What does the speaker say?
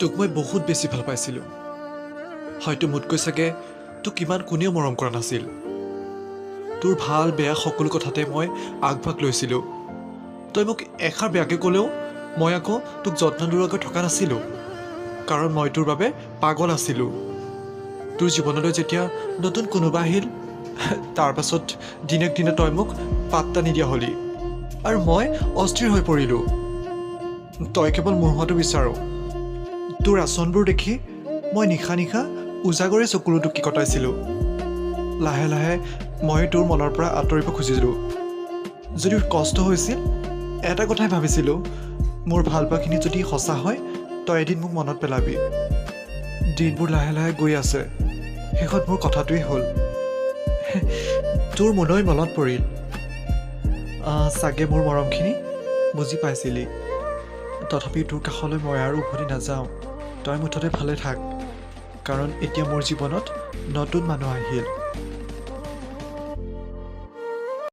তোক মই বহুত বেছি ভাল পাইছিলোঁ। হয়তো মোতকৈ চাগে তোক ইমান কোনেও মৰম কৰা নাছিল। তোৰ ভাল বেয়া সকলো কথাতে মই আগভাগ লৈছিলোঁ। তই মোক এষাৰ বেয়াকৈ ক'লেও মই আকৌ তোক যত্ন নোলোৱাকৈ থকা নাছিলোঁ, কাৰণ মই তোৰ বাবে পাগল আছিলোঁ। তোৰ জীৱনলৈ যেতিয়া নতুন কোনোবা আহিল, তাৰ পাছত দিনক দিনে তই মোক পাত্তা নিদিয়া হ'লি আৰু মই অস্থিৰ হৈ পৰিলোঁ। তই কেৱল মোৰ হোৱাটো বিচাৰ। তোৰ আচৰণবোৰ দেখি মই নিশা নিশা উজাগৰে চকুলো টুকি কটাইছিলোঁ। লাহে লাহে মই তোৰ মনৰ পৰা আঁতৰিব খুজিছিলোঁ যদিও কষ্ট হৈছিল। এটা কথাই ভাবিছিলোঁ, মোৰ ভালপোৱাখিনি যদি সঁচা হয়, তই এদিন মোক মনত পেলাবি। দিনবোৰ লাহে লাহে গৈ আছে। শেষত মোৰ কথাটোৱেই হ'ল। তোৰ মোলৈ মনত পৰিল চাগে, মোৰ মৰমখিনি বুজি পাইছিলি। তথাপি তোৰ কাষলৈ মই আৰু উভতি নাযাওঁ। তই মুঠতে ভালে থাক, কাৰণ এতিয়া মোৰ জীৱনত নতুন মানুহ আহিল।